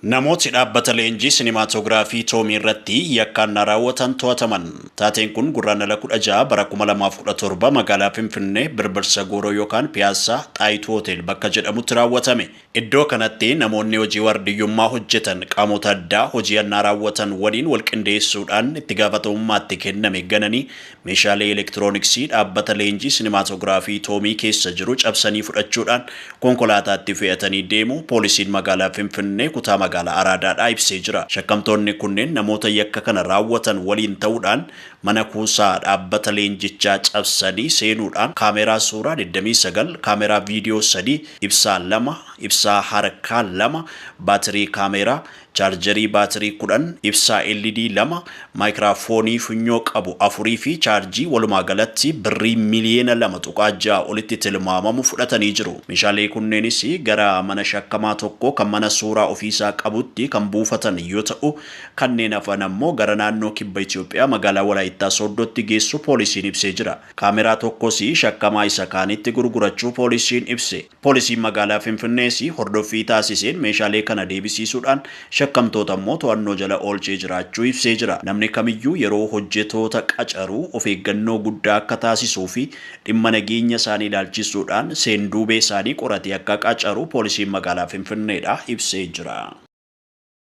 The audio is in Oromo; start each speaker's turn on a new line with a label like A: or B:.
A: Namooti dhaabbata leenjii sinimaatoogiraafii Toomii irratti yakkaan raawwatan to'ataman. Taateen kun Gurraandhala 16 bara 2017 magaalaa Finfinnee, Birbirsa Gooroo yookaan Piyaassaa Xaayituu Hotel bakka jedhamutti raawwatame. Iddoo kanatti namoonni hojii waardiyyummaa hojjetan qaamota addaa hojii hannaa raawwatan waliin wal qindeessuudhaan itti gaafatamummaatti kenname gananii meeshaalee elektirooniksii dhaabbata leenjii sinimaatoogiraafii Toomii keessa jiru cabsanii fudhachuudhaan konkolaataatti fe'atanii deemu poolisiin magaalaa Finfinnee kutaa magaalaa Araadaadhaa ibsee jira. Shakkamtoonni kunneen namoota yakka kana raawwatan waliin ta'uudhaan mana kuusaa dhaabbata leenjichaa cabsanii seenuudhaan kaameraa suuraa 29, kaameraa viidiyoo 3, ibsaa 2, ibsaa harkaa 2, baatirii kaameraa, chaarjarii baatirii 10, ibsaa LED 2, maayikiraafoonii funyoo qabu 4 fi chaarjii walumaa galatti birrii miliyoona 2.6 olitti tilmaamamu fudhatanii jiru. Meeshaalee kunneenis gara mana shakkamaa tokko kan mana suuraa ofiisaa qabutti kan buufatan yoo ta'u, kanneen hafan ammoo gara naannoo kibba Itoophiyaa magaalaa Walaayittaa Sooddootti geessu poolisiin ibsee jira. Kaameraa tokkos shakkamaa isa kaanitti gurgurachuu poolisiin ibse. Poolisiin magaalaa Finfinnees hordoffii taasiseen meeshaalee kana deebisiisuudhaan shakkamtoota immoo to'annoo jala oolchee jiraachuu ibsee jira. Namni kamiyyuu yeroo hojjetoota qacaruu of eeggannoo guddaa akka taasisuu fi dhimma nageenya isaanii ilaalchisuudhaan seenduubee isaanii qoratee akka qacaru poolisiin magaalaa Finfinneedha ibsee jira.